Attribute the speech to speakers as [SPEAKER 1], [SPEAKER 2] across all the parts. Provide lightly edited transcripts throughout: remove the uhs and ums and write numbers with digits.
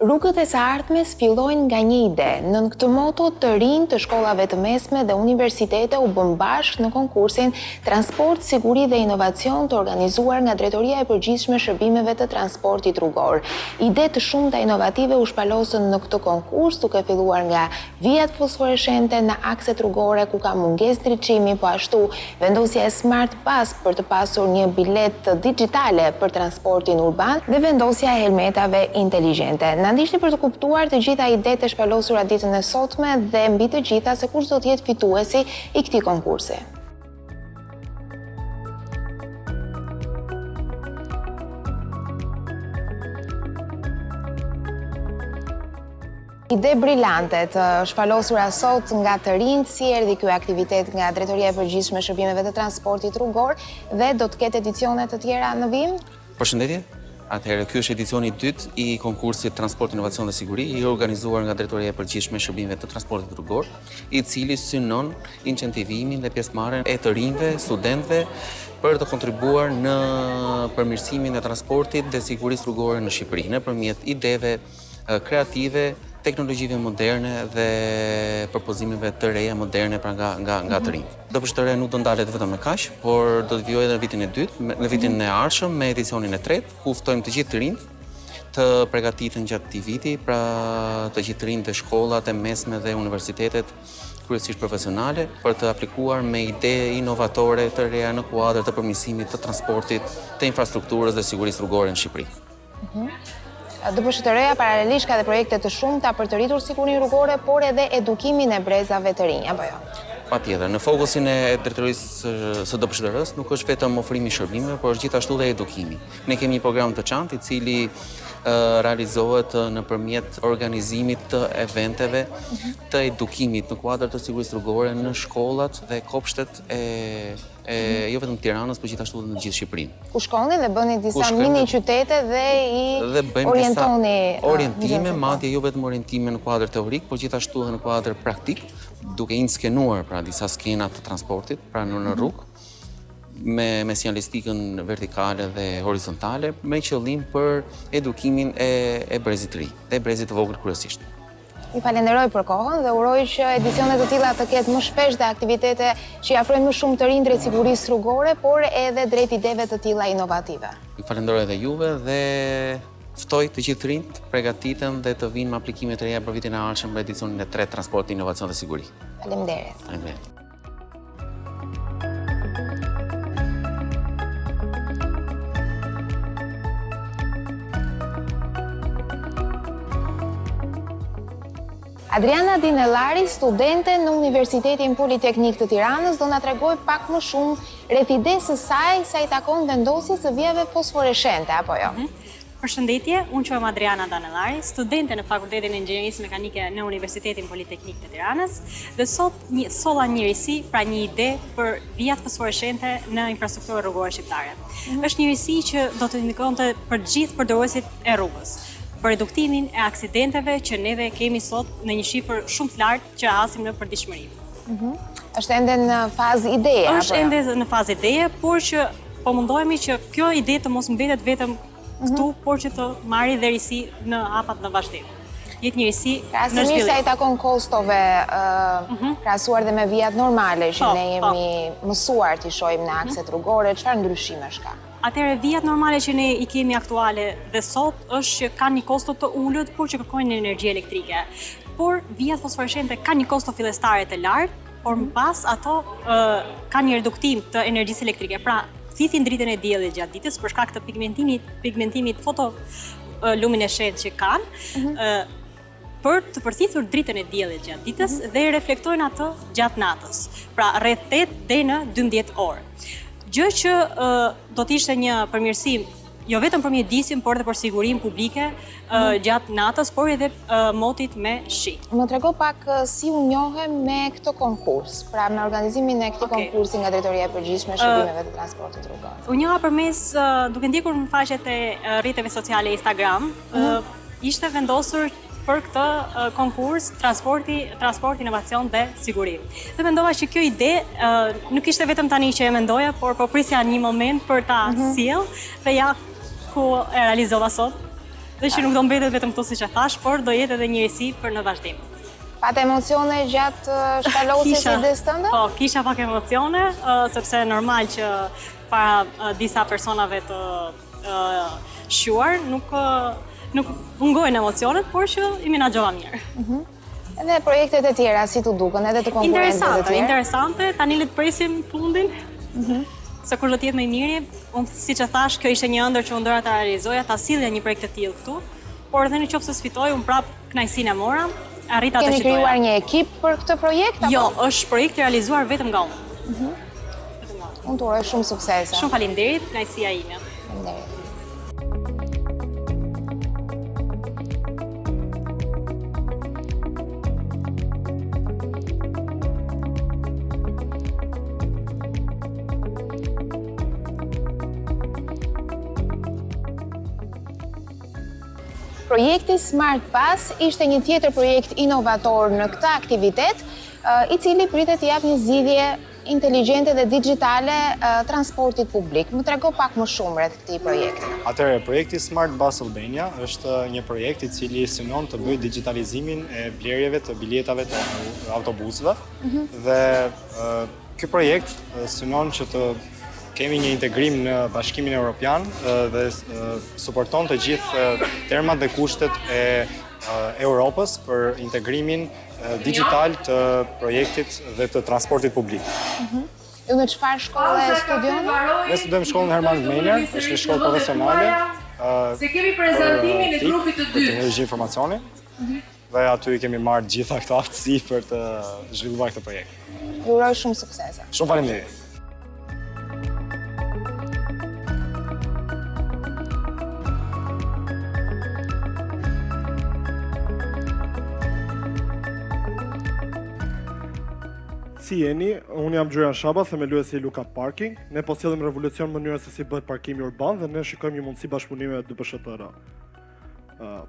[SPEAKER 1] Rrugët e së ardhmes fillojnë nga një ide. Nën këtë moto, të rinj të shkollave të mesme dhe universitete u bënë bashkë në konkursin Transport, Siguri dhe Inovacion të organizuar nga Drejtoria e Përgjithshme e Shërbimeve të Transportit Rrugor. Ide të shumta inovative u shpalosën në këtë konkurs, duke filluar nga vijat fosforeshente në akset rrugore ku ka mungesë ndriçimi, po ashtu vendosja e Smart Pass për të pasur një biletë dixhitale për transportin urban dhe vendosja e helmetave inteligjente. Na ndiqni për të kuptuar të gjitha idetë e shpalosura ditën e sotme dhe mbi të gjitha se kush do të jetë fituesi i këtij konkursi. Ide brilante të shpalosura sot nga të rinjtë, si erdhi ky aktivitet nga Drejtoria e Përgjithshme e Shërbimeve të Transportit Rrugor dhe do të ketë edicione të tjera në vijim?
[SPEAKER 2] Përshëndetje. Atëherë, ky është edicioni i dytë i konkursit Transport, Inovacion dhe Siguri, i organizuar nga Drejtoria e Përgjithshme e Shërbimeve të Transportit Rrugor, i cili synon incentivimin dhe pjesëmarrjen e të rinjve, studentëve për të kontribuar në përmirësimin e transportit dhe sigurisë rrugore në Shqipëri, nëpërmjet ideve kreative, teknologjive moderne dhe propozimeve të reja moderne pra nga nga nga të mhm. rinjtë. DPSHTR nuk do ndalet vetëm me kaq, por do të vijojë edhe në vitin e dytë, në vitin mhm. e ardhshëm me edicionin e tretë, ku ftojmë të gjithë të rinjtë të pregatiten gjatë këtij viti, pra të gjithë të rinjtë dhe shkollat e mesme dhe universitetet kryesisht profesionale, për të aplikuar me ide inovatore të reja në kuadër të përmirësimit të transportit, të infrastrukturës dhe sigurisë rrugore në Shqipëri.
[SPEAKER 1] Mhm. DPSHTR-ja paralelisht ka dhe projekte të shumta për të rritur sigurinë rrugore, por edhe edukimin e brezave të rinj, apo jo?
[SPEAKER 2] Patjetër, në fokusin e drejtorisë së DPSHTR-së nuk është vetëm ofrimi i shërbimeve, por është gjithashtu dhe edukimi. Ne kemi një program të veçantë i cili realizohet nëpërmjet organizimit të eventeve mhm. të edukimit në kuadër të sigurisë rrugore në shkollat dhe kopshtet e e jo vetëm Tiranës, por gjithashtu edhe në gjithë
[SPEAKER 1] Shqipërinë. Ku shkoni dhe bëni disa mini qytete dhe i dhe bëjmë orientoni
[SPEAKER 2] orientime, madje jo vetëm orientime në kuadër teorik, por gjithashtu edhe në kuadër praktik, duke inskenuar pra disa skena të transportit, pra në në mhm. rrugë me me sinjalistikën vertikale dhe horizontale me qëllim për edukimin e e brezit të ri, dhe brezit të vogël kryesisht.
[SPEAKER 1] Ju falenderoj për kohën dhe uroj që edicione të tilla të ketë më shpesh dhe aktivitete që i afrojnë më shumë të rinj drejt sigurisë rrugore, por edhe drejt ideve të tilla
[SPEAKER 2] inovative. Ju falenderoj edhe juve dhe ftoj të gjithë të rinjtë të pregatiten dhe të vijnë me aplikime të reja për vitin e ardhshëm për edicionin e tretë Transport, Inovacion dhe Siguri.
[SPEAKER 1] Faleminderit. Faleminderit. Adriana Dinellari, studente në Universitetin Politeknik të Tiranës, do na tregojë pak më shumë rreth idesë së saj sa i takon vendosjes së vijave fosforeshente, apo jo?
[SPEAKER 3] Mhm. Përshëndetje, unë quhem Adriana Danellari, studente në Fakultetin e Inxhinierisë Mekanike në Universitetin Politeknik të Tiranës dhe sot një, solla një risi, pra një ide për vijat fosforeshente në infrastrukturën rrugore shqiptare. Mm -hmm. Është një risi që do të ndikonte për gjithë përdoruesit e rrugës, për reduktimin e aksidenteve që neve kemi sot në një shifër shumë të lartë që hasim në përditshmëri.
[SPEAKER 1] Mm -hmm. Është ende në fazë ideje,
[SPEAKER 3] Është ende në fazë ideje, por që po mundohemi që kjo ide të mos mbetet vetëm mhm. këtu, por që të marri dhe risi në hapat në vazhdim. Jetë një risi
[SPEAKER 1] në zhvillim. Sa i takon kostove, mhm. krahasuar dhe me vijat normale që po, ne po. jemi mësuar t'i shohim në mhm. akset rrugore, çfarë ndryshimesh ka?
[SPEAKER 3] Atëherë vijat normale që ne i kemi aktuale dhe sot është që kanë një kosto të ulët, por që kërkojnë energji elektrike. Por vijat fosforeshente kanë një kosto fillestare të lartë, por më pas ato kanë një reduktim të energjisë elektrike. Pra, thithin dritën e diellit gjatë ditës për shkak të pigmentimit, pigmentimit fotolumineshent që kanë, mm -hmm. për të përthithur dritën e diellit gjatë ditës mm -hmm. dhe reflektojnë atë gjatë natës. Pra, rreth 8 deri në 12 orë. Gjë që do të ishte një përmirësim jo vetëm për mjedisin, por edhe për sigurinë publike mhm. gjatë natës, por edhe motit me
[SPEAKER 1] shi. Më trego pak si u njohe me këtë konkurs, pra me organizimin e këtij konkursi nga Drejtoria e Përgjithshme e Shërbimeve të Transportit
[SPEAKER 3] Rrugor. U njoha përmes, duke ndjekur në faqet e rrjeteve sociale Instagram, mhm. ishte vendosur për këtë konkurs transporti, transport, inovacion dhe siguri. Dhe mendova që kjo ide nuk ishte vetëm tani që e mendoja, por po prisja një moment për ta mm -hmm. sjellë dhe ja ku e realizova sot. Dhe që nuk do mbetet vetëm këtu siç e thashë, por do jetë edhe një risi për në
[SPEAKER 1] vazhdim. Pate emocione gjatë shpalosjes së idesë
[SPEAKER 3] tënde? Po, kisha pak emocione, sepse normal që para disa personave të shquar, nuk nuk mungojnë emocionet, por që i menaxhova
[SPEAKER 1] mirë. Mhm. Edhe projektet e tjera, si t'u dukën, edhe të konkurrentëve të
[SPEAKER 3] tjerë? Interesante, tani le të presim fundin, mhm. se kush do të jetë më i miri. Unë, siç e thashë, kjo ishte një ëndërr që unë doja ta realizoja, ta sillja një projekt të tillë këtu, por edhe në qoftë se s'fitoj, unë prapë kënaqësinë e mora,
[SPEAKER 1] arrita atë që doja. Keni krijuar një ekip për këtë projekt?
[SPEAKER 3] Apo? Jo, është projekt i realizuar vetëm nga unë.
[SPEAKER 1] Mhm. Unë të uroj shumë
[SPEAKER 3] suksese. Shumë faleminderit, kënaqësia ime. Faleminderit.
[SPEAKER 1] Projekti Smart Bus ishte një tjetër projekt inovator në këtë aktivitet, i cili pritet të japë një zgjidhje inteligjente dhe dixhitale transportit publik. Më trego pak më shumë rreth këtij
[SPEAKER 4] projekti. Atëherë, projekti Smart Bus Albania është një projekt i cili synon të bëjë digjitalizimin e blerjeve të biletave të autobusëve mhm. dhe ky projekt synon që të kemi një integrim në Bashkimin Evropian dhe suporton të gjithë termat dhe kushtet e Europës për integrimin digjital të projektit dhe të transportit
[SPEAKER 1] publik. Mhm. Ju në çfarë shkolle
[SPEAKER 4] studioni? Ne studojmë shkollën Hermann Gmeiner, është një shkollë profesionale.
[SPEAKER 5] Se kemi prezantimin e grupit të dytë.
[SPEAKER 4] Për teknologji informacioni. Mhm. Dhe aty i kemi marrë gjitha këto aftësi për të zhvilluar këtë
[SPEAKER 1] projekt. Ju uroj shumë suksese.
[SPEAKER 4] Shumë faleminderit.
[SPEAKER 6] Si jeni? Unë jam Gjurian Shaba, themeluesi i Lookup Parking. Ne po sjellim revolucion në mënyrën se si bëhet parkimi urban dhe ne shikojmë një mundësi bashkëpunimi me DBSHTR.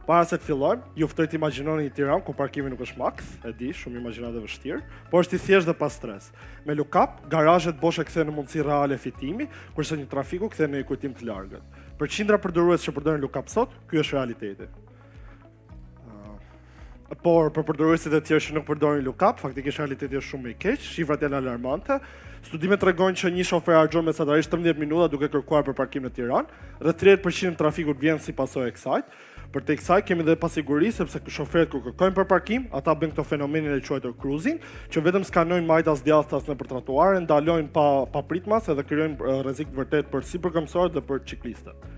[SPEAKER 6] Para se të fillojmë, ju ftoj të imagjinoni një Tiranë ku parkimi nuk është makth, e di, shumë imagjinatë e vështirë, por është i thjeshtë dhe pa stres. Me Lookup, garazhet boshe kthehen në mundësi reale fitimi, kurse një trafiku kthehet në një kujtim të largët. Për qindra përdorues që përdorin Lookup sot, ky është realiteti. Por për përdoruesit e tjerë që nuk përdorin Lookup, faktikisht realiteti është shumë më i keq, shifrat janë alarmante. Studimet tregojnë që një shofer harxhon mesatarisht 13 minuta duke kërkuar për parkim në Tiranë, rreth 30% e trafikut vjen si pasojë e kësaj. Përtej kësaj kemi dhe pasiguri sepse shoferët kur kërkojnë për parkim, ata bëjnë këtë fenomenin e quajtur cruising, që vetëm skanojnë majtas djathtas nëpër trotuare, ndalojnë pa papritmas edhe krijojnë rrezik të vërtetë për si për këmbësorët dhe për çiklistët.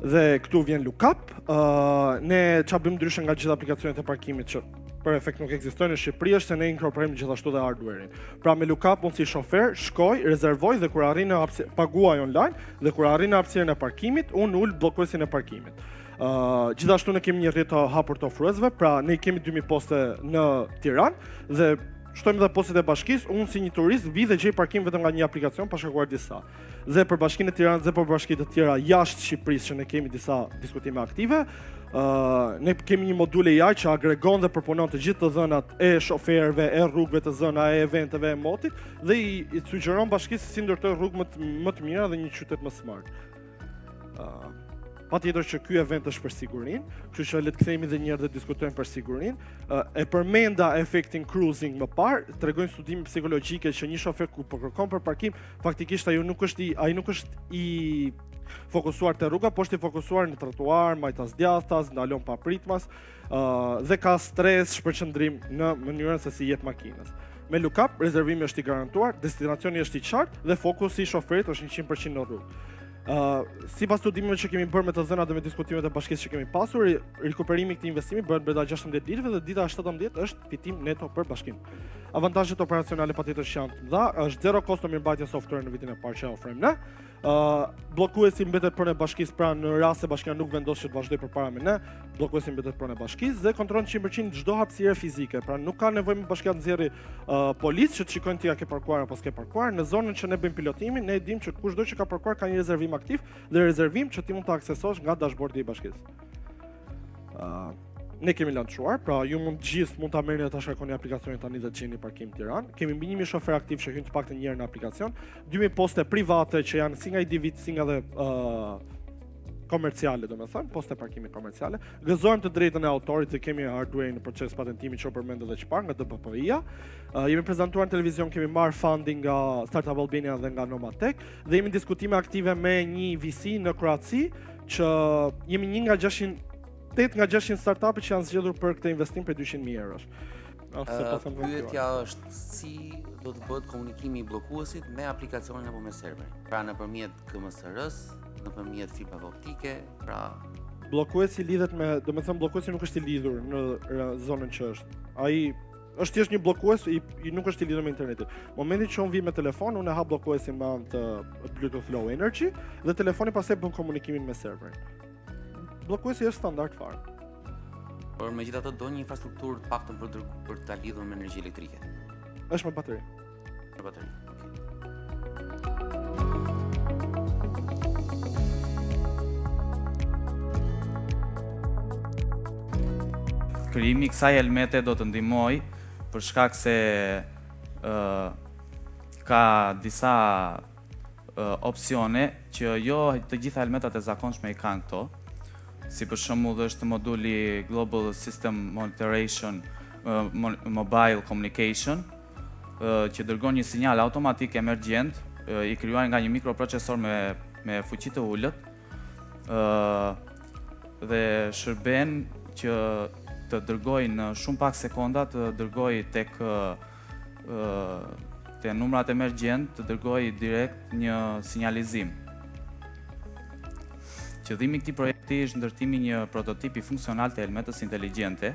[SPEAKER 6] Dhe këtu vjen Lookup. Uh, ne ça bëjmë ndryshe nga gjithë aplikacionet e parkimit që për efekt nuk ekzistojnë në Shqipëri është se ne inkorporojmë gjithashtu dhe hardware-in. Pra me Lookup unë si shofer shkoj, rezervoj dhe kur arrij në hapësirë, paguaj online dhe kur arrij në hapësirën e parkimit, unë ul bllokuesin e parkimit. Uh, gjithashtu ne kemi një rrjet të hapur të ofruesve, pra ne kemi 2000 poste në Tiranë dhe shtojmë dhe postet e bashkisë, unë si një turist vi dhe gjej parkim vetëm nga një aplikacion pa shkarkuar disa. dhe për Bashkinë e Tiranës dhe për bashki të tjera jashtë Shqipërisë që ne kemi disa diskutime aktive. Uh, ne kemi një modul AI që agregon dhe përpunon të gjithë të dhënat e shoferëve, e rrugëve të zëna, e eventeve, e motit dhe i, i sugjeron bashkisë si ndërtoj rrugë më të, më të mira dhe një qytet më smart. Uh, Patjetër që ky event është për sigurinë, kështu që le të kthehemi edhe një herë dhe diskutojmë për sigurinë. E përmenda efektin cruising më parë, tregojnë studime psikologjike që një shofer kur po kërkon për parkim, faktikisht ai nuk është i ai nuk është i fokusuar te rruga, por është i fokusuar në trotuar, majtas djathtas, ndalon papritmas, uh, dhe ka stres, shpërqendrim në mënyrën se si jep makinës. Me Lookup, rezervimi është i garantuar, destinacioni është i qartë dhe fokusi i shoferit është 100% në rrugë. Uh, sipas studimeve që kemi bërë me të dhënat dhe me diskutimet e bashkisë që kemi pasur, rikuperimi i këtij investimi bëhet brenda 16 ditëve dhe dita e 17 është fitim neto për bashkinë. Avantazhet operacionale patjetër që janë të mëdha, është zero kosto mirëmbajtje software në vitin e parë që e ofrojmë ne. Uh, bllokuesi mbetet pronë e bashkisë, pra në rast se bashkia nuk vendos që të vazhdojë përpara me ne, bllokuesi mbetet pronë e bashkisë dhe kontrollon 100% çdo hapësirë fizike. Pra nuk ka nevojë më bashkia të nxjerrë uh, policë që të shikojnë ti a ke parkuar apo s'ke parkuar. Në zonën që ne bëjmë pilotimin, ne e dimë që kushdo që ka parkuar ka një rezervim aktiv dhe rezervim që ti mund ta aksesosh nga dashboardi i bashkisë. Uh, ne kemi lançuar, pra ju mund të gjithë mund ta merrni dhe ta shkarkoni aplikacionin tani dhe të gjeni parkim në Tiranë. Kemi mbi 1000 shoferë aktiv që hyjnë të paktën një herë në aplikacion, 2000 poste private që janë si nga individ, si nga dhe uh, komerciale, domethënë, poste parkimi komerciale. Gëzojmë të drejtën e autorit dhe kemi hardware në proces patentimi që u përmend edhe çfarë nga DPPI-ja. Uh, jemi prezantuar në televizion, kemi marrë funding nga Startup Albania dhe nga Nomatech dhe jemi në diskutime aktive me një VC në Kroaci që jemi një nga 600 8 nga 600 startupe që janë zgjedhur për këtë investim prej 200.000 eurosh.
[SPEAKER 2] Ose po them Pyetja është si do të bëhet komunikimi i bllokuesit me aplikacionin apo me serverin. Pra nëpërmjet GMSR-s, nëpërmjet fibrave optike, pra
[SPEAKER 6] bllokuesi lidhet me, domethënë bllokuesi nuk është i lidhur në zonën që është. Ai është thjesht një bllokues i, i nuk është i lidhur me internetin. Momentin që unë vi me telefon, unë e hap bllokuesin me anë të Bluetooth Low Energy dhe telefoni pastaj bën komunikimin me serverin. Bllokuesi është standard
[SPEAKER 2] fare. Por megjithatë do një infrastrukturë të paktën për për ta lidhur me energji elektrike.
[SPEAKER 6] Është me bateri.
[SPEAKER 2] Me bateri. Okay.
[SPEAKER 7] Krijimi i kësaj helmete do të ndihmojë për shkak se ë ka disa opsione që jo të gjitha helmetat e zakonshme i kanë këto. Si për shembull është moduli Global System Monitoration Mobile Communication, që dërgon një sinjal automatik emergjent i krijuar nga një mikroprocesor me me fuqi të ulët dhe shërben që të dërgojë në shumë pak sekonda të dërgojë tek te numrat emergjent të dërgojë direkt një sinjalizim. Qëllimi i këtij projekti është ndërtimi i një prototipi funksional të helmetës inteligjente,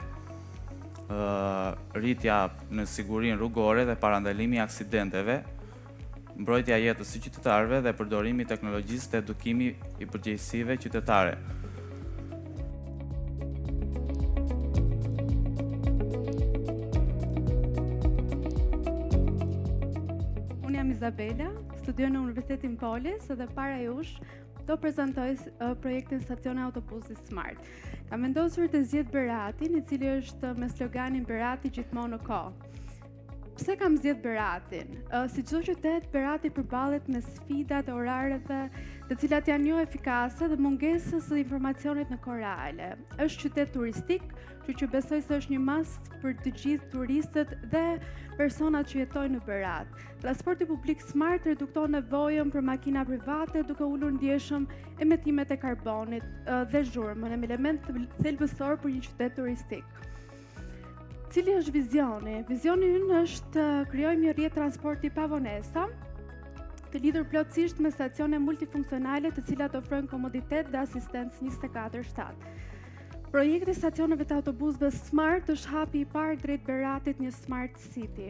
[SPEAKER 7] rritja në sigurinë rrugore dhe parandalimi i aksidenteve, mbrojtja e jetës së qytetarëve dhe përdorimi i teknologjisë dhe edukimi i përgjegjësive qytetare.
[SPEAKER 8] Unë jam Izabela, studioj në Universitetin Polis dhe para jush do prezantoj projektin Stacione Autobusi Smart. Kam vendosur të zgjedh Beratin, i cili është me sloganin Berati gjithmonë në kohë. Pse kam zgjedh Beratin? Si çdo qytet, Berati përballet me sfidat e orareve, të cilat janë jo efikase dhe mungesës së informacionit në kohë reale. Është qytet turistik, kështu që besoj se është një must për të gjithë turistët dhe personat që jetojnë në Berat. Transporti publik smart redukton nevojën për makina private duke ulur ndjeshëm emetimet e karbonit dhe zhurmën, element thelbësor për një qytet turistik. Cili është vizioni? Vizioni ynë është të krijojmë një rrjet transporti pa vonesa, të lidhur plotësisht me stacione multifunksionale të cilat ofrojnë komoditet dhe asistencë 24/7. Projekti i stacioneve të autobusëve Smart është hapi i parë drejt Beratit një Smart City.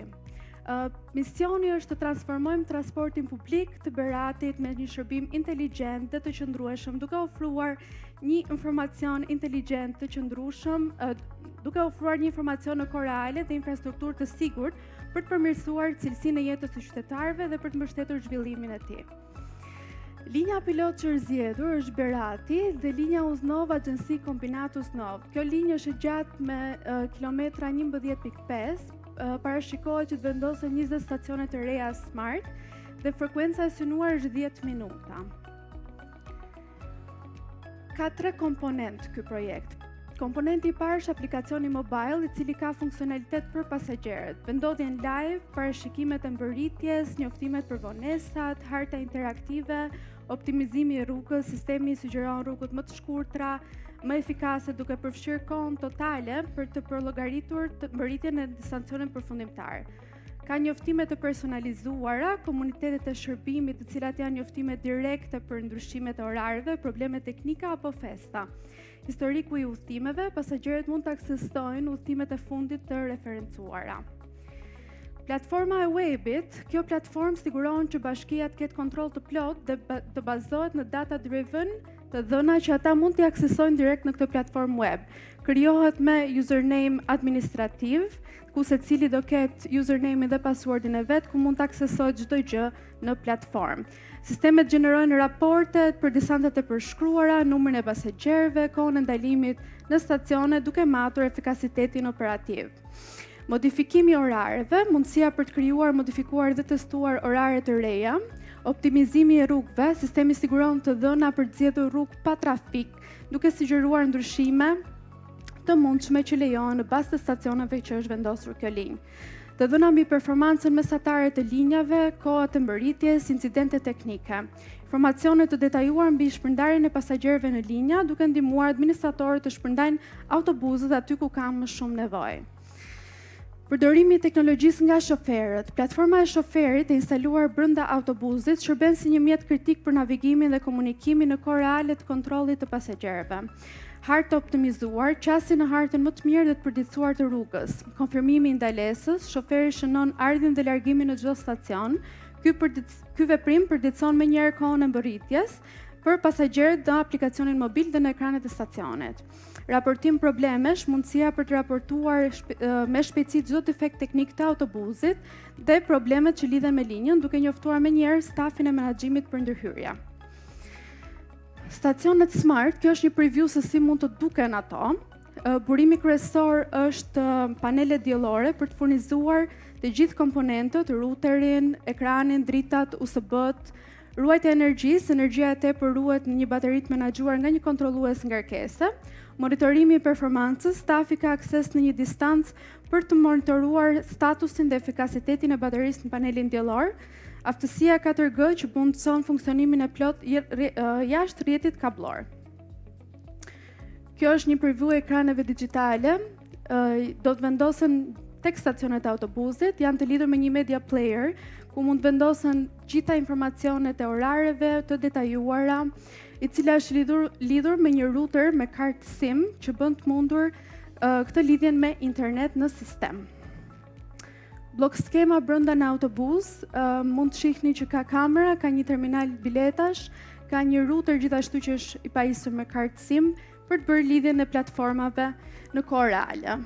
[SPEAKER 8] Uh, misioni është të transformojmë transportin publik të Beratit me një shërbim inteligjent dhe të qëndrueshëm, duke ofruar një informacion inteligjent të qëndrueshëm, uh, duke ofruar një informacion në kohë reale dhe infrastrukturë të sigurt për të përmirësuar cilësinë e jetës së qytetarëve dhe për të mbështetur zhvillimin e tij. Linja pilot që është zgjedhur është Berati dhe linja Uznovë Agjenci Kombinat Uznovë. Kjo linjë është e gjatë me uh, kilometra 11.5, uh, parashikohet që të vendosen 20 stacione të reja smart dhe frekuenca e synuar është 10 minuta. Ka tre komponent ky projekt. Komponenti i parë është aplikacioni mobile, i cili ka funksionalitet për pasagjerët, vendodhjen live, parashikimet e mbërritjes, njoftimet për vonesat, harta interaktive, optimizimi i rrugës, sistemi sugjeron rrugët më të shkurtra, më efikase duke përfshirë kohën totale për të përllogaritur të mbërritjen në destinacionin përfundimtar. Ka njoftime të personalizuara, komunitetet e shërbimit, të cilat janë njoftime direkte për ndryshimet e orareve, probleme teknika apo festa. Historiku i udhëtimeve, pasagjerët mund të aksesojnë udhëtimet e fundit të referencuara. Platforma e webit, kjo platformë siguron që bashkia të ketë kontroll të plotë dhe të bazohet në data driven, të dhëna që ata mund t'i aksesojnë direkt në këtë platformë web. Krijohet me username administrativ, ku secili do ketë username-in dhe passwordin e vet, ku mund të aksesohet çdo gjë në platformë. Sistemet gjenerojnë raportet për distancat e përshkruara, numrin e pasagjerëve, kohën e ndalimit në stacione, duke matur efikasitetin operativ. Modifikimi i orareve, mundësia për të krijuar, modifikuar dhe testuar orare të reja, Optimizimi i rrugëve, sistemi siguron të dhëna për të zgjedhur rrugë pa trafik, duke sugjeruar ndryshime të mundshme që lejohen në bazë të stacioneve që është vendosur kjo linjë. Të dhëna mbi performancën mesatare të linjave, kohët e mbërritjes, incidente teknike. Informacione të detajuar mbi shpërndarjen e pasagjerëve në linja, duke ndihmuar administratorët të shpërndajnë autobusët aty ku ka më shumë nevojë. Përdorimi i teknologjisë nga shoferët. Platforma e shoferit e instaluar brenda autobusit shërben si një mjet kritik për navigimin dhe komunikimin në kohë reale të kontrollit të pasagjerëve. Hartë të optimizuar, qasje në hartën më të mirë dhe të përditësuar të rrugës. Konfirmimi i ndalesës, shoferi shënon ardhjen dhe largimin në çdo stacion. Ky ky veprim përditëson menjëherë kohën e mbërritjes për pasagjerët në aplikacionin mobil dhe në ekranet e stacionit. Raportim problemesh, mundësia për të raportuar me shpejtësi çdo defekt teknik të autobusit dhe problemet që lidhen me linjën, duke njoftuar menjëherë stafin e menaxhimit për ndërhyrje. Stacionet smart, kjo është një preview se si mund të duken ato. Burimi kryesor është panelet diellore për të furnizuar të gjithë komponentët, routerin, ekranin, dritat, USB-t, Ruajtja e energjisë, energjia e tepër ruhet në një bateri të menaxhuar nga një kontrollues ngarkese. Monitorimi i performancës, stafi ka akses në një distancë për të monitoruar statusin dhe efikasitetin e baterisë në panelin diellor. Aftësia 4G që mundëson funksionimin e plotë jashtë rrjetit kabllor. Kjo është një preview e ekraneve digjitale, do të vendosen tek stacionet e autobusit, janë të lidhur me një media player ku mund të vendosen gjitha informacionet e orareve të detajuara, i cila është lidhur lidhur me një router me kartë SIM që bën të mundur uh, këtë lidhjen me internet në sistem. Bllok skema brenda në autobus, uh, mund të shihni që ka kamera, ka një terminal biletash, ka një router gjithashtu që është i pajisur me kartë SIM për të bërë lidhjen e platformave në kohë reale.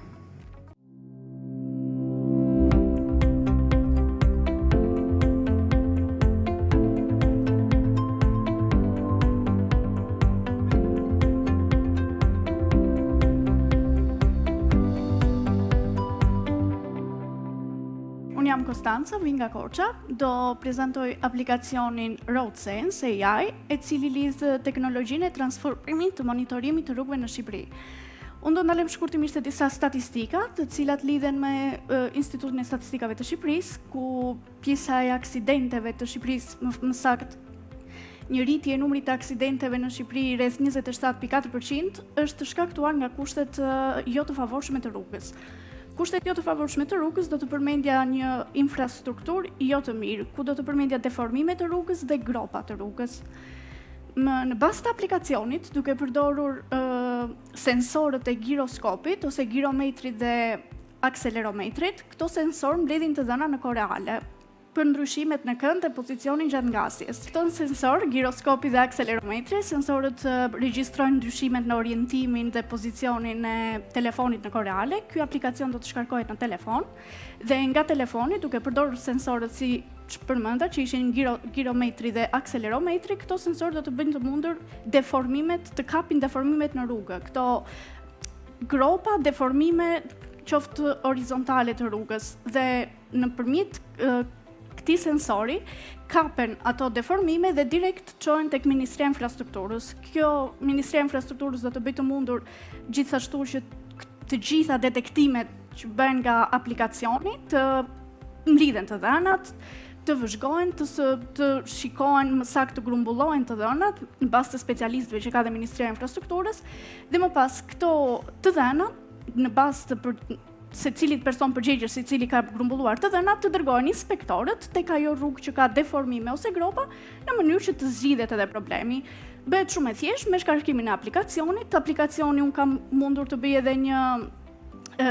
[SPEAKER 9] Unë jam Konstanca, vij nga Korça, do prezantoj aplikacionin RoadSense AI, e cili lidh teknologjinë e transformimit të monitorimit të rrugëve në Shqipëri. Unë do ndalem shkurtimisht te disa statistika, të cilat lidhen me Institutin e Statistikave të Shqipërisë, ku pjesa e aksidenteve të Shqipërisë, më, më saktë një rritje e numrit të aksidenteve në Shqipëri rreth 27.4% është shkaktuar nga kushtet jo të favorshme të rrugës. Kushtet jo të favorshme të rrugës do të përmendja një infrastrukturë jo të mirë, ku do të përmendja deformime të rrugës dhe gropa të rrugës. Më në bazë të aplikacionit, duke përdorur uh, sensorët e giroskopit ose girometrit dhe akselerometrit, këto sensorë mbledhin të dhëna në kohë reale për ndryshimet në kënd dhe pozicionin gjatë ngasjes. Këto sensorë, giroskopi dhe akselerometri, sensorët regjistrojnë ndryshimet në orientimin dhe pozicionin e telefonit në kohë reale. Ky aplikacion do të shkarkohet në telefon dhe nga telefoni duke përdorur sensorët si që përmenda që ishin giro, girometri dhe akselerometri, këto sensorë do të bëjnë të mundur deformimet, të kapin deformimet në rrugë. Këto gropa, deformime qoftë horizontale të rrugës dhe nëpërmjet këtij sensori kapen ato deformime dhe direkt çohen tek Ministria e Infrastrukturës. Kjo Ministria e Infrastrukturës do të bëjë të mundur gjithashtu që të gjitha detektimet që bëhen nga aplikacioni të mblidhen të dhënat, të vëzhgohen, të, së, të shikohen më saktë të grumbullohen të dhënat në bazë të specialistëve që ka dhe Ministria e Infrastrukturës dhe më pas këto të dhëna në bazë të për, secilit person përgjegjës i cili ka grumbulluar të dhënat të dërgohen inspektorët tek ajo rrugë që ka deformime ose gropa në mënyrë që të zgjidhet edhe problemi. Bëhet shumë e thjeshtë me shkarkimin e aplikacionit. Aplikacioni unë kam mundur të bëj edhe një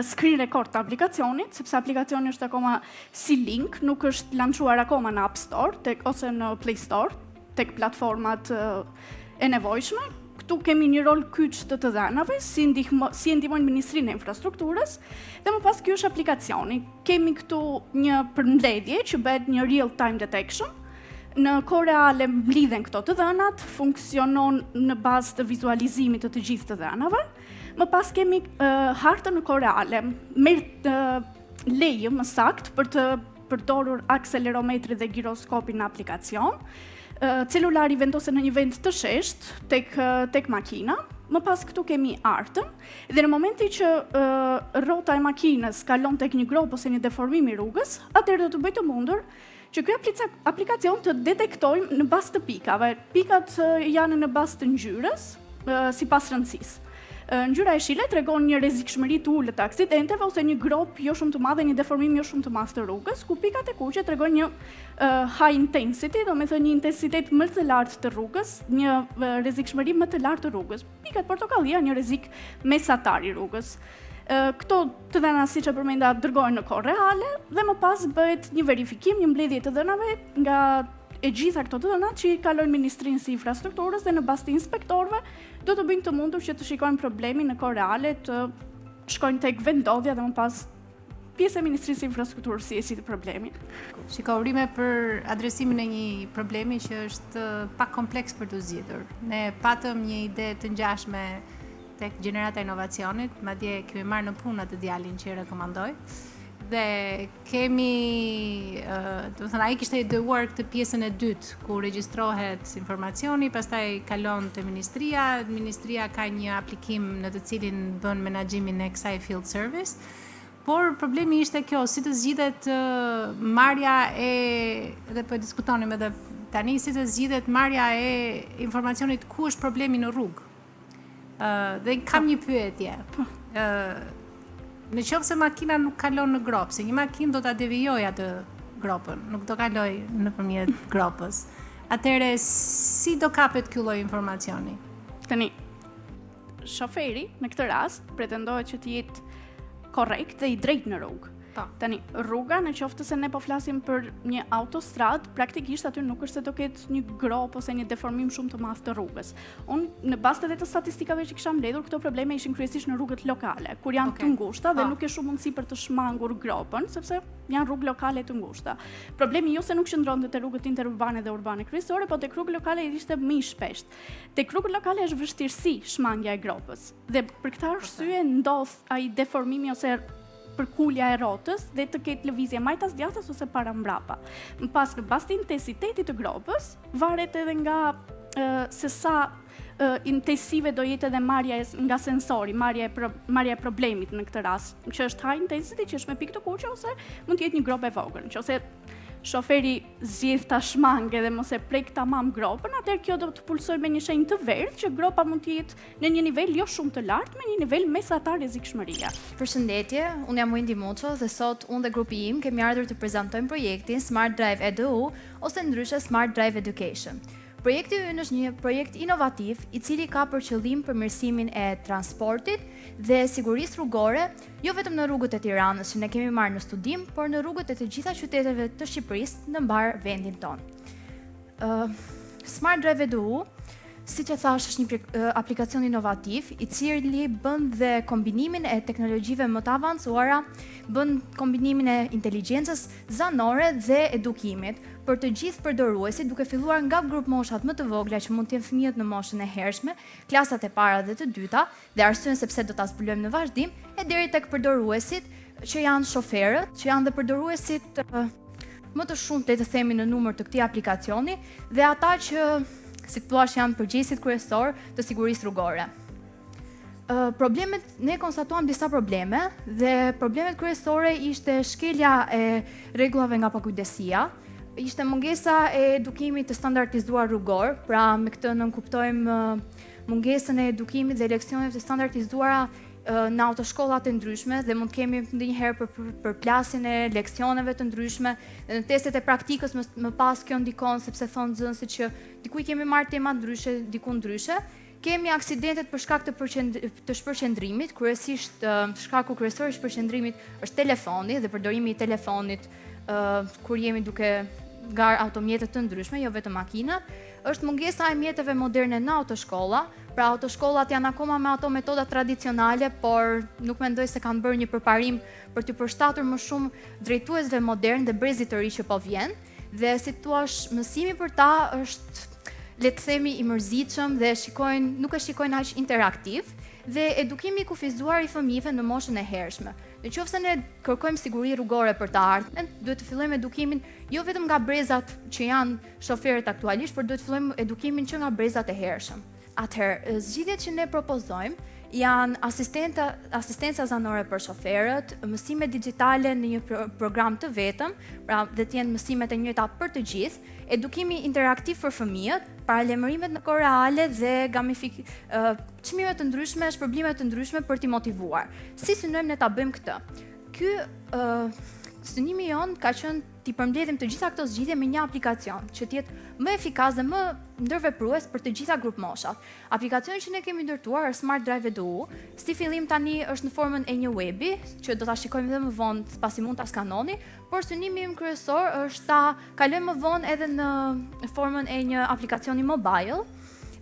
[SPEAKER 9] screen record të aplikacionit, sepse aplikacioni është akoma si link, nuk është lançuar akoma në App Store tek, ose në Play Store, tek platformat e nevojshme. Këtu kemi një rol kyç të të dhënave, si, ndihmo, si e ndihmojnë Ministrinë e Infrastrukturës, dhe më pas ky është aplikacioni. Kemi këtu një përmbledhje që bëhet një real time detection, Në kohë reale mblidhen këto të dhënat, funksionon në bazë të vizualizimit të të gjithë të dhënave. Më pas kemi uh, hartën në kohë reale, merr uh, leje më saktë për të përdorur akselerometrin dhe giroskopin në aplikacion. Celulari vendoset në një vend të sheshtë tek tek makina. Më pas këtu kemi artën dhe në momentin që rrota e makinës kalon tek një gropë ose një deformim i rrugës, atëherë do të bëjë të mundur që ky aplikacion të detektojë në bazë të pikave. Pikat janë në bazë të ngjyrës, sipas rëndësisë. Ngjyra jeshile tregon një rrezikshmëri të ulët të aksidenteve ose një gropë jo shumë të madhe, një deformim jo shumë të madh të rrugës, ku pikat e kuqe tregojnë një high intensity, domethënë një intensitet më të lartë të rrugës, një rrezikshmëri më të lartë të rrugës. Pikat portokalli janë një rrezik mesatar i rrugës. Këto të dhëna, siç e përmenda, dërgohen në kohë reale dhe më pas bëhet një verifikim, një mbledhje të dhënave nga e gjitha këto të dhëna që i kalojnë Ministrinë së Infrastrukturës dhe në bazë të inspektorëve do të bëjnë të mundur që të shikojnë problemin në kohë reale, të shkojnë tek vendndodhja dhe më pas pjesë e Ministrisë së Infrastrukturës si e zgjidh problemin.
[SPEAKER 10] Shiko, urime për adresimin e një problemi që është pak kompleks për t'u zgjidhur. Ne patëm një ide të ngjashme tek gjenerata e inovacionit, madje kemi marrë në punë atë djalin që e rekomandoi. Dhe kemi, domethënë, ai kishte ideuar këtë pjesën e dytë, ku regjistrohet informacioni, pastaj kalon te ministria, ministria ka një aplikim në të cilin bën menaxhimin e kësaj field service, Por problemi ishte kjo, si të zgjidhet marrja e dhe po e diskutonim edhe tani si të zgjidhet marrja e informacionit ku është problemi në rrugë. Ë dhe kam një pyetje. Po. Ë në qoftë se makina nuk kalon në gropë, se një makinë do ta devijojë atë gropën, nuk do kalojë nëpërmjet gropës. Atëherë si do kapet ky lloj informacioni?
[SPEAKER 9] Tani, shoferi në këtë rast pretendohet që të jetë korrekt dhe i drejtë në rrugë. Po. Tani, rruga në qoftë se ne po flasim për një autostradë, praktikisht aty nuk është se do ketë një gropë ose një deformim shumë të madh të rrugës. Unë në bazë edhe të statistikave që kisha mbledhur, këto probleme ishin kryesisht në rrugët lokale, kur janë okay. të ngushta dhe po. nuk ke shumë mundësi për të shmangur gropën, sepse janë rrugë lokale të ngushta. Problemi jo se nuk qëndronte te rrugët interurbane dhe urbane kryesore, po tek rrugët lokale ishte më i shpeshtë. Tek rrugët lokale është vështirësi shmangia e gropës dhe për këtë arsye ndodh ai deformimi ose përkulja e rrotës dhe të ketë lëvizje majtas djathtas ose para mbrapa. Më pas në bazë të intensitetit të gropës varet edhe nga se sa intensive do jetë edhe marrja nga sensori, marrja e pro, marrja e problemit në këtë rast, që është high intensity, që është me pikë të kuqe ose mund të jetë një gropë e vogël. Nëse shoferi zgjedh ta shmangë edhe mos e prek tamam gropën, atëherë kjo do të pulsojë me një shenjë të verdhë që gropa mund të jetë në një nivel jo shumë të lartë, me një nivel mesatar rrezikshmërie.
[SPEAKER 11] Përshëndetje, unë jam Wendy Muço dhe sot unë dhe grupi im kemi ardhur të prezantojmë projektin Smart Drive EDU ose ndryshe Smart Drive Education. Projekti ynë është një projekt inovativ i cili ka për qëllim përmirësimin e transportit dhe sigurisë rrugore jo vetëm në rrugët e Tiranës që ne kemi marrë në studim, por në rrugët e të gjitha qyteteve të Shqipërisë në mbarë vendin tonë. Uh, Smart Drive EDU, siç e thashë, është një aplikacion inovativ, i cili bën dhe kombinimin e teknologjive më të avancuara, bën kombinimin e inteligjencës zanore dhe edukimit për të gjithë përdoruesit, duke filluar nga grupmoshat më të vogla që mund të jenë fëmijët në moshën e hershme, klasat e para dhe të dyta, dhe arsyen se pse do ta zbulojmë në vazhdim, e deri tek përdoruesit që janë shoferët, që janë dhe përdoruesit më të shumtë le të themi në numër të këtij aplikacioni dhe ata që si të thuash janë përgjegjësit kryesorë të sigurisë rrugore. Problemet, ne konstatuam disa probleme dhe problemet kryesore ishte shkelja e rregullave nga pakujdesia, ishte mungesa e edukimit të standardizuar rrugor, pra me këtë nënkuptojmë mungesën e edukimit dhe leksioneve të standardizuara në autoshkollat e ndryshme dhe mund të kemi ndonjëherë për përplasjen e leksioneve të ndryshme dhe në testet e praktikës më, më pas kjo ndikon sepse thonë nxënësit që diku i kemi marrë tema ndryshe, diku ndryshe. Kemi aksidentet për shkak të përqend të shpërqendrimit, kryesisht shkaku kryesor i shpërqendrimit është telefoni dhe përdorimi i telefonit kur jemi duke ngarë automjete të ndryshme, jo vetëm makinat, është mungesa e mjeteve moderne në autoshkolla, pra autoshkollat janë akoma me ato metoda tradicionale, por nuk mendoj se kanë bërë një përparim për t'u përshtatur më shumë drejtuesve modern dhe brezit të ri që po vjen. Dhe si të thuash, mësimi për ta është le të themi i mërzitshëm dhe shikojnë, nuk e shikojnë aq interaktiv dhe edukimi i kufizuar i fëmijëve në moshën e hershme. Në qoftë se ne kërkojmë siguri rrugore për të ardhmen, duhet të fillojmë edukimin jo vetëm nga brezat që janë shoferët aktualisht, por duhet të fillojmë edukimin që nga brezat e hershëm. Atëherë, zgjidhjet që ne propozojmë janë asistenta, asistenca zanore për shoferët, mësime digjitale në një pro program të vetëm, pra dhe të jenë mësimet e njëjta për të gjithë, edukimi interaktiv për fëmijët, paralajmërimet në kohë reale dhe gamifik çmime të ndryshme, shpërblime të ndryshme për t'i motivuar. Si synojmë ne ta bëjmë këtë? Ky ë synimi jonë ka qenë t'i përmbledhim të gjitha këto zgjidhje me një aplikacion që të jetë më efikas dhe më ndërveprues për të gjitha grupmoshat. Aplikacioni që ne kemi ndërtuar është Smart Drive Edu. Si fillim tani është në formën e një webi, që do ta shikojmë edhe më vonë pasi mund ta skanoni, por synimi im kryesor është ta kalojmë më vonë edhe në formën e një aplikacioni mobile.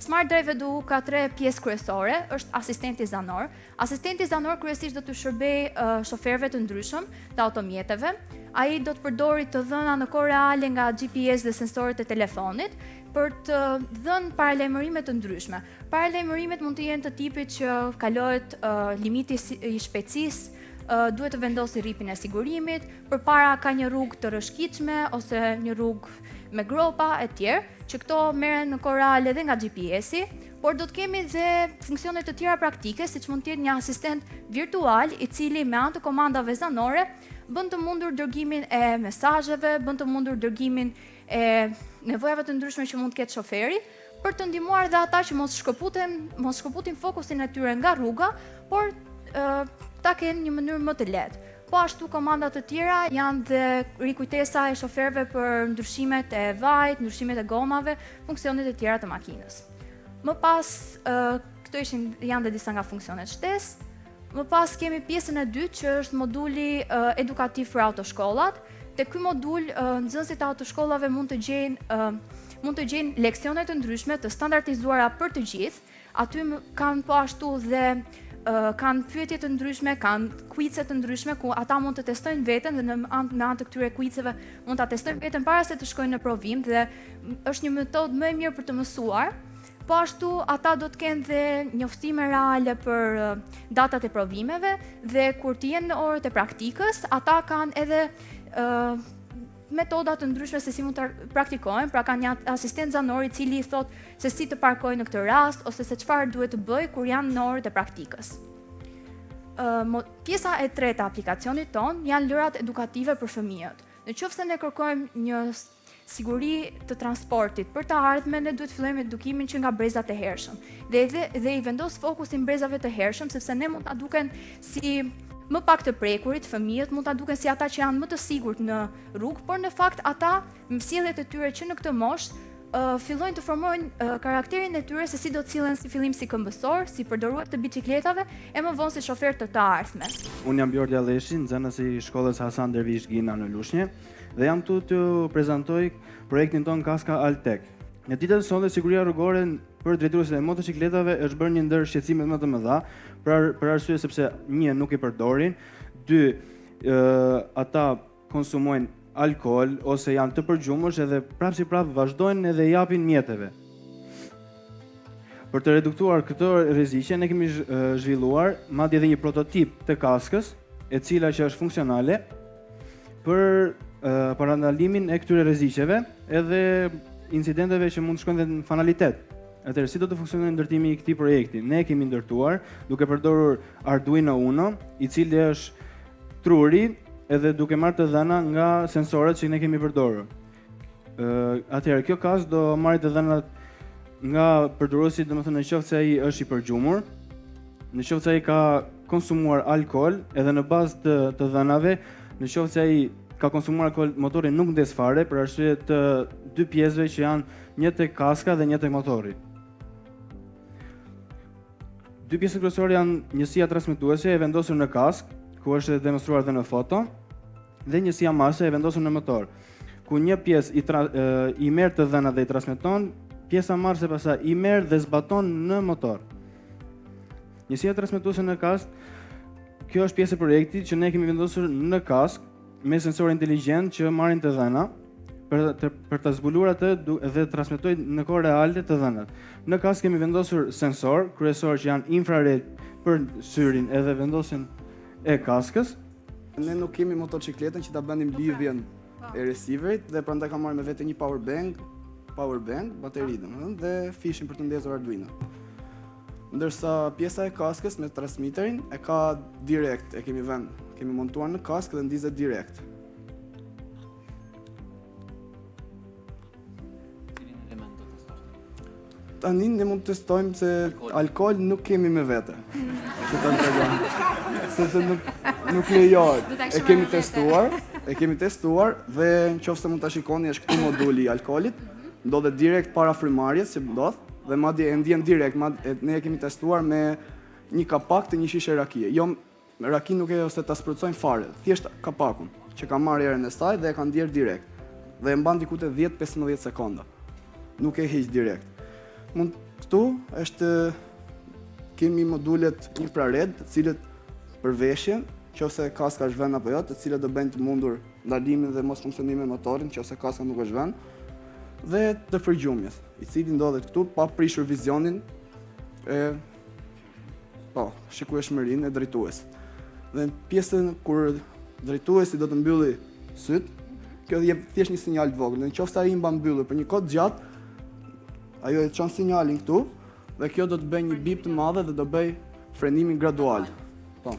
[SPEAKER 11] Smart Drive Edu ka tre pjesë kryesore, është asistenti zanor, Asistenti zanor kryesisht do t'u shërbejë shoferëve të ndryshëm të automjeteve. Ai do të përdori të dhëna në kohë reale nga GPS dhe sensorët e telefonit për të dhënë paralajmërime të ndryshme. Paralajmërimet mund të jenë të tipit që kalohet uh, limiti i shpejtësisë, uh, duhet të vendosi rripin e sigurimit, përpara ka një rrugë të rrëshqitshme ose një rrugë me gropa e tjerë, që këto merren në kohë reale edhe nga GPS-i, Por do të kemi dhe funksione të tjera praktike, siç mund të jetë një asistent virtual, i cili me anë të komandave zanore bën të mundur dërgimin e mesazheve, bën të mundur dërgimin e nevojave të ndryshme që mund të ketë shoferi, për të ndihmuar dhe ata që mos shkëputen, mos shkëputin fokusin e tyre nga rruga, por ta kenë një mënyrë më të lehtë. Po ashtu komanda të tjera janë dhe rikujtesa e shoferëve për ndryshimet e vajit, ndryshimet e gomave, funksionet e tjera të makinës. Më pas, këto ishin janë dhe disa nga funksionet shtesë. Më pas kemi pjesën e dytë që është moduli edukativ për autoshkollat. Te ky modul nxënësit e autoshkollave mund të gjejnë mund të gjejnë leksione të ndryshme të standardizuara për të gjithë. Aty kanë po ashtu dhe kanë pyetje të ndryshme, kanë quize të ndryshme ku ata mund të testojnë veten dhe në anë me anë të këtyre quizeve mund ta testojnë veten para se të shkojnë në provim dhe është një metodë më e mirë për të mësuar. Po ashtu ata do të kenë dhe njoftime reale për datat e provimeve dhe kur të jenë në orët e praktikës, ata kanë edhe uh, metoda të ndryshme se si mund të praktikojnë, pra kanë një asistent zanor i cili i thotë se si të parkojë në këtë rast ose se çfarë duhet të bëjë kur janë në orët e praktikës. Uh, pjesa e tretë e aplikacionit tonë janë lojërat edukative për fëmijët. Në qoftë se ne kërkojmë një siguri të transportit për të ardhmen, ne duhet të fillojmë edukimin që nga brezat e hershëm. Dhe edhe dhe i vendos fokusin brezave të hershëm sepse ne mund ta duken si më pak të prekurit, fëmijët mund ta duken si ata që janë më të sigurt në rrugë, por në fakt ata me sjelljet e tyre që në këtë moshë fillojnë të formojnë karakterin e tyre se si do të sillen si fillim si këmbësor, si përdorues të biçikletave e më vonë si shoferë të të ardhmes.
[SPEAKER 12] Unë jam Bjordi Alleshi, nxënës i shkollës Hasan Dervish Gina në Lushnje dhe jam këtu t'ju prezantoj projektin tonë Kaska Altek. Në ditët e sotme siguria rrugore për drejtuesit e motoçikletave është bërë një ndër shqetësimet më të mëdha, për për arsye sepse një nuk i përdorin, dy ë ata konsumojnë alkool ose janë të përgjumësh edhe prapë si prapë vazhdojnë edhe japin mjeteve. Për të reduktuar këto rreziqe, ne kemi zhvilluar madje edhe një prototip të kaskës, e cila që është funksionale për parandalimin e këtyre rreziqeve edhe incidenteve që mund të shkojnë dhe në fatalitet. Atëherë, si do të funksionojë ndërtimi i këtij projekti? Ne kemi ndërtuar duke përdorur Arduino Uno, i cili është truri edhe duke marrë të dhëna nga sensorët që ne kemi përdorur. Atëherë, kjo kaskë do marrë të dhënat nga përdoruesi, domethënë në qoftë se ai është i përgjumur, në qoftë se ai ka konsumuar alkool, edhe në bazë të të dhënave, në qoftë se ai ka konsumuar alkool, motori nuk ndez fare për arsye të dy pjesëve që janë një tek kaska dhe një tek motori. Dy pjesët kryesore janë njësia transmetuese e vendosur në kaskë, ku është e demonstruar dhe në foto, dhe njësia marrëse e vendosur në motor, ku një pjesë i, tra, i merr të dhënat dhe i transmeton, pjesa marrëse pastaj i merr dhe zbaton në motor. Njësia transmetuese në kaskë, kjo është pjesë e projektit që ne kemi vendosur në kaskë me sensor inteligjent që marrin të dhëna. Për të për ta zbuluar atë dhe transmetojë në kohë reale të dhënat. Në kaskë kemi vendosur sensor kryesor që janë infrared për syrin edhe vendosjen e kaskës.
[SPEAKER 13] Ne nuk kemi motoçikletën që ta bënim po pra, lidhjen po. e receiverit dhe prandaj kam marrë me vete një power bank, power bank, bateri domethënë dhe fishin për të ndezur Arduino. Ndërsa pjesa e kaskës me transmiterin e ka direkt, e kemi vënë, kemi montuar në kaskë dhe ndizet direkt.
[SPEAKER 2] Cilin element do testosh?
[SPEAKER 13] Tani ne mund të testojmë se alkool nuk kemi me vete. Që ta tregojmë. Sepse nuk nuk lejohet. E kemi testuar, e kemi testuar dhe në qoftë se mund ta shikoni është këtu moduli i alkoolit, ndodhet direkt para frymëmarrjes që ndodh dhe madje e ndjen direkt, madje ne e kemi testuar me një kapak të një shishe rakie. Jo Raki nuk e ose ta sprucojnë fare, thjesht kapakun, që ka marrë erën e saj dhe e ka ndjerë direkt. Dhe e mban diku te 10-15 sekonda. Nuk e heq direkt. Mund këtu është kemi modulet infrared, të cilët për veshjen, qofse kaska është vënë apo jo, të cilët do bëjnë të mundur ndalimin dhe mos funksionimin e motorit, qofse kaska nuk është vënë, dhe të përgjumjes, i cili ndodhet këtu pa prishur vizionin e Po, shikueshmërinë e drejtuesit. Dhe në pjesën kur drejtuesi do të mbylli sytë, kjo jep thjesht një sinjal të vogël. Në qoftë se ai mban mbyllur për një kohë të gjatë, ajo e çon sinjalin këtu dhe kjo do të bëjë një bip të madhe dhe do bëjë frenimin gradual. Po.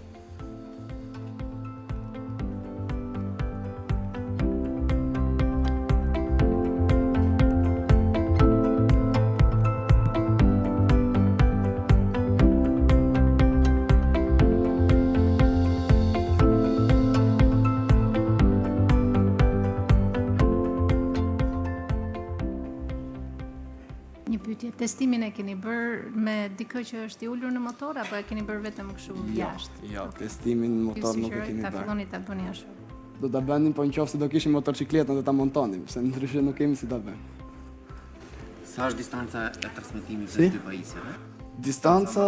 [SPEAKER 10] Një pyetje, testimin e keni bërë me dikë që është i ulur në motor apo e keni bërë vetëm kështu jo,
[SPEAKER 13] jashtë? Jo, testimin në motor nuk e kemi bërë.
[SPEAKER 10] Ta filloni ta bëni ashtu.
[SPEAKER 13] Do ta bënim, po në qoftë se do kishim motoçikletën do ta montonim, se ndryshe nuk kemi si ta bëjmë.
[SPEAKER 2] Sa është distanca e transmetimit si? dy pajisjeve?
[SPEAKER 13] Distanca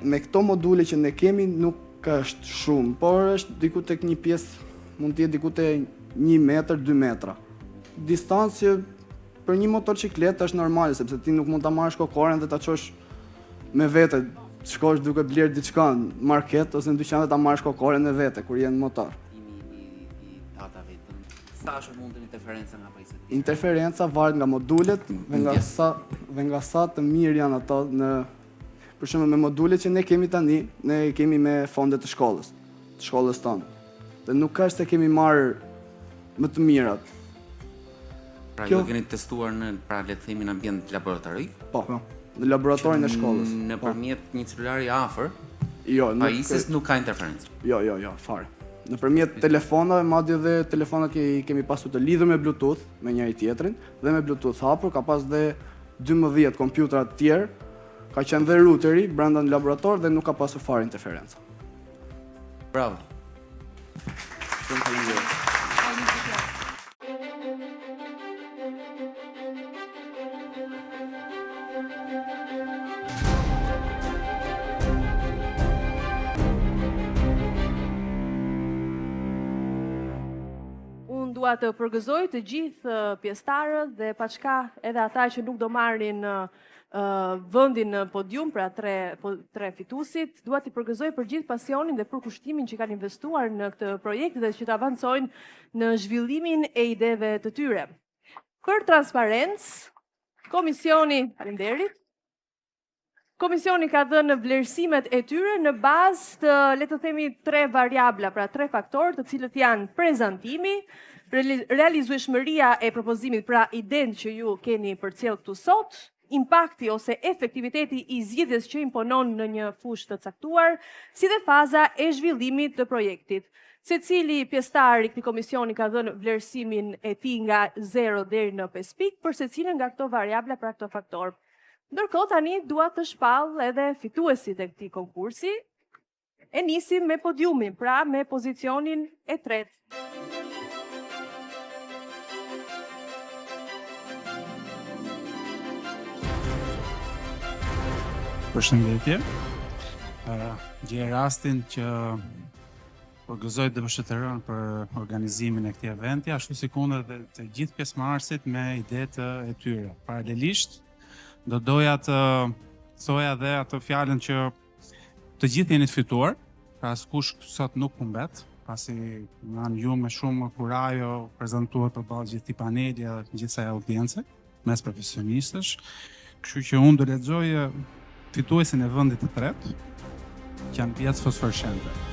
[SPEAKER 13] me këto module që ne kemi nuk është shumë, por është diku tek një pjesë, mund të jetë diku te 1 metër, 2 metra. Distancë që Për një motoçikletë është normale sepse ti nuk mund ta marrësh kokoren dhe ta çosh me vete, të shkosh duke blerë diçka në market ose në dyqan dhe ta marrësh kokoren me vete kur je në
[SPEAKER 2] motor. Sa është e mundur interferenca nga
[SPEAKER 13] pajisjet? Interferenca varet nga modulet dhe nga sa dhe nga sa të mirë janë ato në për shembull me modulet që ne kemi tani, ne i kemi me fonde të shkollës, të shkollës tonë. Dhe nuk është se kemi marrë më të mirat.
[SPEAKER 2] Pra ju keni testuar në, pra le të themi në ambient laboratorik?
[SPEAKER 13] Po, po. në laboratorin e shkollës.
[SPEAKER 2] Nëpërmjet po. një celulari afër?
[SPEAKER 13] Jo,
[SPEAKER 2] nuk pajisjes nuk ka interferencë.
[SPEAKER 13] Jo, jo, jo, fare. Nëpërmjet telefonave, madje dhe telefonat që i kemi pasur të lidhur me Bluetooth me njëri tjetrin dhe me Bluetooth hapur, ka pas dhe 12 kompjutera të tjerë, ka qenë dhe routeri brenda në laborator dhe nuk ka pasur fare interferenca.
[SPEAKER 2] Bravo. Shumë faleminderit.
[SPEAKER 5] Unë dua të përgëzoj të gjithë pjesëtarët dhe paçka edhe ata që nuk do marrin vendin në podium, pra tre, po, tre fituesit, dua t'i përgëzoj për gjithë pasionin dhe përkushtimin që kanë investuar në këtë projekt dhe që të avancojnë në zhvillimin e ideve të tyre. Për transparencë, komisioni, faleminderit, Komisioni ka dhënë vlerësimet e tyre në bazë të, le të themi, tre variabla, pra tre faktorë, të cilët janë prezantimi, realizueshmëria e propozimit, pra idenë që ju keni përcjellë këtu sot, impakti ose efektiviteti i zgjidhjes që imponon në një fushë të caktuar, si dhe faza e zhvillimit të projektit. Secili pjesëtar i këtij komisioni ka dhënë vlerësimin e tij nga 0 deri në 5 pikë për secilën nga këto variabla, pra këto faktorë. Ndërkohë tani dua të shpall edhe fituesit e këtij konkursi. E nisim me podiumin, pra me pozicionin e tretë.
[SPEAKER 14] Përshëndetje. Uh, gjej rastin që. Përgëzoj DPSHTR-në për organizimin e këtij eventi, ashtu sikundër dhe të gjithë pjesëmarrësit me idetë e tyre. Paralelisht, do doja të thoja dhe atë fjalën që të gjithë jeni të fituar, pra askush sot nuk humbet, pasi në ju me shumë kurajo prezantuat përballë gjithë këtij paneli dhe gjithë kësaj audience. mes profesionistësh. Kështu që unë do lexoj fituesin e vendit të tretë, që janë vijat fosforeshente.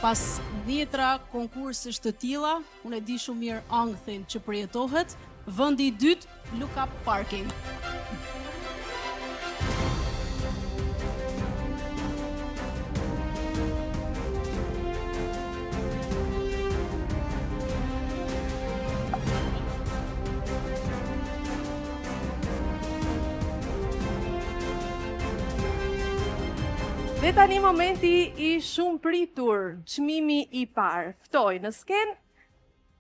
[SPEAKER 15] Pas dhjetra konkursesh të tilla, unë e di shumë mirë ankthin që përjetohet, vendi i dytë, Look Up Parking.
[SPEAKER 5] Dhe tani momenti i shumëpritur, çmimi i parë. Ftoj në skenë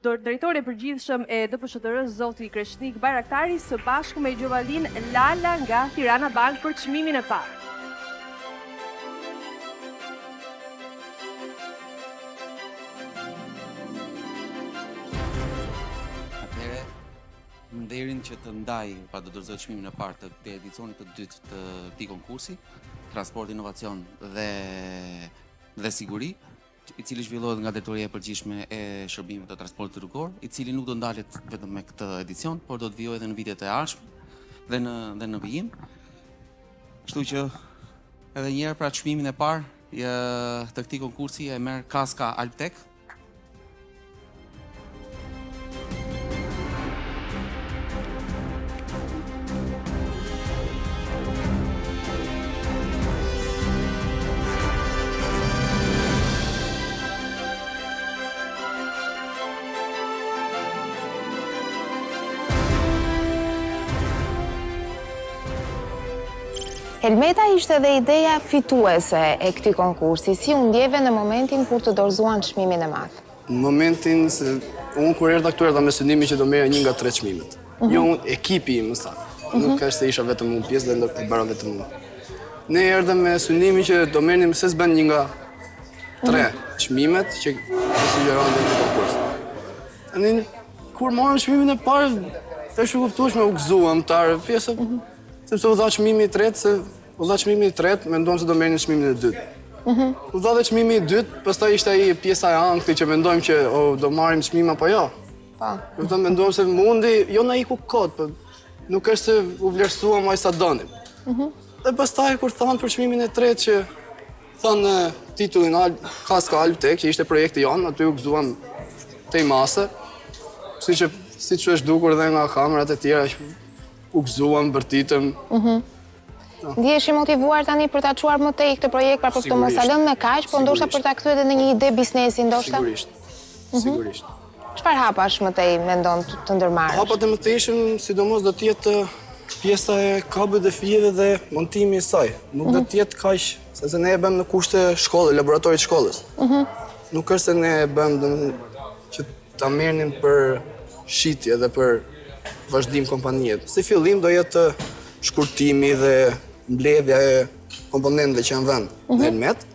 [SPEAKER 5] drejtorin e përgjithshëm e DPSHTR-së zoti Kreshnik Bajraktari së bashku me Gjovalin Lala nga Tirana Bank për çmimin e parë.
[SPEAKER 2] Atëherë, nderin që të ndaj, pra të dorëzoj çmimin e parë të këtij edicioni të dytë të këtij konkursi, transport, inovacion dhe dhe siguri, i cili zhvillohet nga Drejtoria e Përgjithshme e Shërbimeve të Transportit Rrugor, i cili nuk do ndalet vetëm me këtë edicion, por do të vijojë edhe në vitet e ardhshme dhe në dhe në vijim. Kështu që edhe një herë pra çmimin e parë të këtij konkursi e merr Kaska Alptek.
[SPEAKER 1] Helmeta ishte dhe ideja fituese e këtij konkursi. Si u ndjeve në momentin kur të dorëzuan çmimin e madh?
[SPEAKER 13] Në momentin se unë kur erdha këtu erdha me synimin që do merrja një nga tre çmimet. Mm -hmm. Jo unë, ekipi im, më saktë. Mm -hmm. Nuk është se isha vetëm unë pjesë dhe e bëra vetëm unë. Ne erdhëm me synimin që do merrnim se s'bën një nga tre mm -hmm. çmimet që na sugjeronin në konkurs. Tani kur morëm çmimin e parë, është e kuptueshme u gëzuam tarë pjesë, mm -hmm. sepse u dha çmimi i tretë se U dha çmimi i tretë, menduam se do merrnim çmimin e dytë. Mhm. U dha dhe çmimi i dytë, pastaj ishte ai pjesa e ankthit që mendojmë që o, do marrim çmim apo jo. Po. Do të menduam se mundi, jo na iku kot, po nuk është se u vlerësuam aq sa donim. Mhm. Dhe pastaj kur thanë për çmimin e tretë që thanë titullin Al Kaska Alptek, që ishte projekti jonë, aty u gëzuam tej mase. Siç siç është dukur dhe nga kamerat e tjera që u gëzuam, bërtitëm.
[SPEAKER 1] Mhm. Ndihesh i motivuar tani për ta çuar më tej këtë projekt, pra për të mos e lënë me kaq, po ndoshta për ta kthyer edhe në një ide biznesi ndoshta?
[SPEAKER 13] Sigurisht. Mhm. Sigurisht.
[SPEAKER 1] Çfarë hapash më tej mendon të ndërmarrësh?
[SPEAKER 13] Hapat e mëtejshëm sidomos do të jetë pjesa e kablit dhe fijeve dhe montimi i saj. Nuk do mhm. të jetë kaq, sepse ne e bëmë në kushte shkolle, laboratorit shkollës. Mhm. Nuk është se ne e bëmë që ta merrnim për shitje dhe për vazhdim kompanie. Si fillim do jetë shkurtimi dhe mbledhja e komponentëve që janë vënë mm -hmm. në mhm. helmet.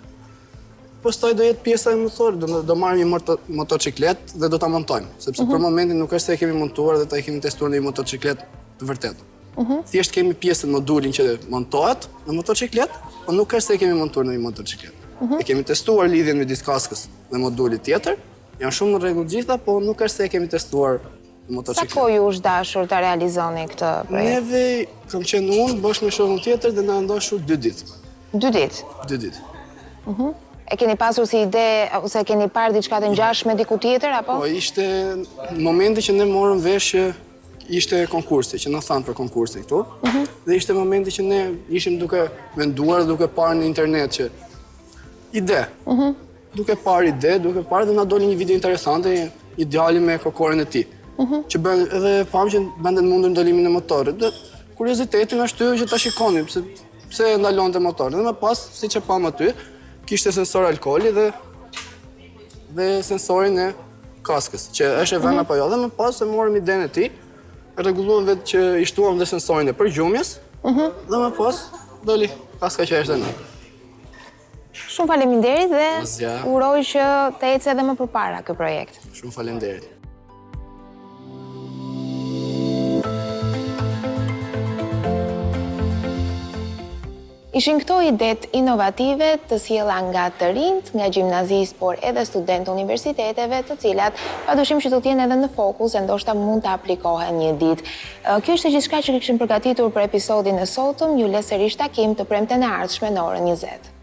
[SPEAKER 13] Pastaj do jetë pjesa e motorit, do, do marrim një moto, motociklet dhe do ta montojmë, sepse mm -hmm. për mhm. momentin nuk është se e kemi montuar dhe ta kemi testuar në një motociklet të vërtetë. Mm -hmm. Thjesht kemi pjesën modulin që montohet në motociklet, po nuk është se e kemi montuar në një motociklet. Mm -hmm. E kemi testuar lidhjen midis kaskës dhe modulit tjetër, Janë shumë në rregull gjitha, po nuk është se e kemi testuar në motocikletë.
[SPEAKER 1] Sa kohë ju është dashur ta realizoni këtë
[SPEAKER 13] projekt? Neve kam qenë unë bashkë me shokun tjetër dhe na janë dashur dy ditë.
[SPEAKER 1] Dy ditë?
[SPEAKER 13] Dy ditë.
[SPEAKER 1] Mhm. E keni pasur si ide ose keni parë diçka të ngjashme diku tjetër apo?
[SPEAKER 13] Po ishte momenti që ne morëm vesh që ishte konkursi, që na thanë për konkursin këtu. Mhm. Dhe ishte momenti që ne ishim duke menduar dhe duke parë në internet që ide. Mhm. Duke parë ide, duke parë dhe na doli një video interesante. një djali me kokoren e tij. Që bën edhe pamë që bënte të mundur ndalimin e motorit. Dhe kurioziteti na shtyu që ta shikonim pse pse e ndalonte motorin. Dhe më pas, siç e pamë aty, kishte sensor alkooli dhe dhe sensorin e kaskës, që është e vënë mhm. apo jo. Dhe më pas e morëm idenë e tij, e rregulluam vetë që i shtuam dhe sensorin e përgjumjes, mhm. dhe më pas doli kaska që është tani.
[SPEAKER 1] Shumë faleminderit dhe uroj që të ecë edhe më përpara ky projekt.
[SPEAKER 13] Shumë faleminderit.
[SPEAKER 1] Ishin këto idetë inovative të sjella nga të rinjtë, nga gjimnazistë, por edhe studentë të universiteteve, të cilat padyshim që do të jenë edhe në fokus e ndoshta mund të aplikohen një ditë. Kjo ishte gjithçka që kishim përgatitur për episodin e sotëm, ju lë sërish takim të premten e ardhshme në orën 20.